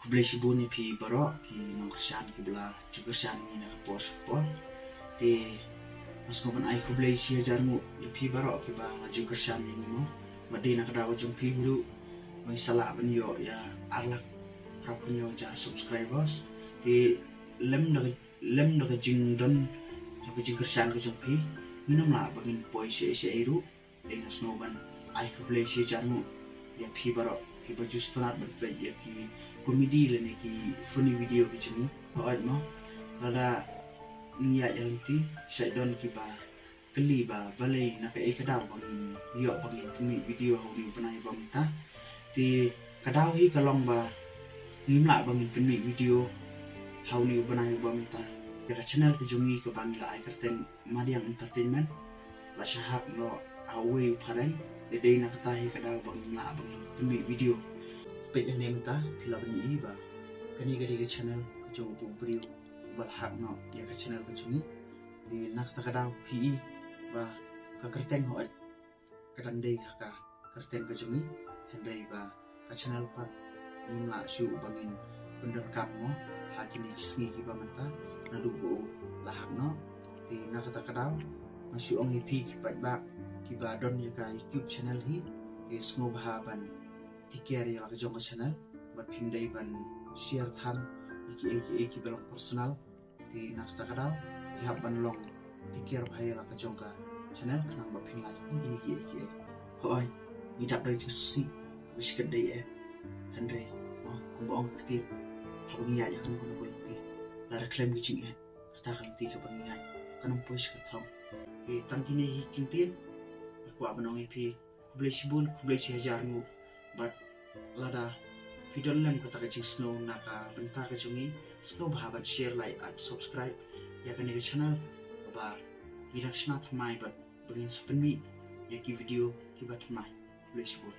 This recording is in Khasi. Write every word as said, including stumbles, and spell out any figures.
Khublei shibun ïa phi baroh ki nongkyrshan kiba la ju kyrshan ïa ngi na ka por sha ka por. Te nga sngewbha ban ai khublei shi hajar nguh ïa phi baroh kiba la ju kyrshan ïa ngi mo. Bad dei na ka daw ka jong phi hi ruh ba ngi sa lah ban ïoh ïa ar lak phra phew hynñiew hajar subscribers. Te lem da ka, lem da ka jingdon, da ka jingkyrshan ka jong phi, ngin ym lah ba ngin poi shaei shaei ruh. Te nga sngewbha ban ai khublei shi hajar nguh ïa phi baroh kiba ju sngewtynnat ban peit ïa ki comedy lane ki funny video ki jong ngi. Hooid mo, lada ngi ïaid ïa lynti, shait don kiba kylli ba balei na kaei ka daw ba ngin ïoh ba ngin pynmih video ha une u bnai uba mynta. Te ka daw hi ka long ba ngim lah ba ngin pynmih video ha une u bnai uba mynta. Ïa ka channel ka jong ngi kaba ngi la ai kyrteng Madiang Entertainment la shah hack noh ha uwei u phareng. Te dei na kata hi ka daw ba ngim lah ba ngin pynmih video. Peit hangne mynta phi lah ban ïohi ba kane ka dei ka channel ka jong uto u briew ba la hack noh ïa ka channel ka jong ngi. Te na kata ka daw phi i ba ka kyrteng hooid ka dang dei ha ka kyrteng ka jong ngi, hynrei ba ka channel pat ngim lah shuh ba ngin pyndonkam mo ha kine ki sngi kiba mynta naduh ba u la hack noh. Te na kata ka daw nga shu ong ïa phi ki paidbah kiba don ïa ka YouTube channel hi, te sngewbha ban take care ïa la ka jong ka channel bad phim dei ban share than ïa kiei kiei kiba long personal. Te na kata ka daw phi hap ban long take care bha ïa la ka jong ka channel khnang ba phin lah ïoh ïa kiei kiei. Hooid, ngi dap da ka jingsngewsih ba shi katdei eh, hynrei mo, kumba ong ka ktien, haba ngi ïaid ha kano kano ka lynti, lada khlem ka jingeh, kata ka lynti kaba ngi ïaid kan ym poi sha ka thong. Te tang kine hi ki ktien nga kwah ban ong ïa phi. Khublei shibun, khublei shi hajar nguh. Bad lada phi don lem kata ka jingsngew na ka bynta ka jong ngi, sngewbha ban share, like and subscribe ïa kane ka channel ba ngi dang shna thymmai bad ba ngin sa pynmih ïa ki video kiba thymmai. Khublei shibun.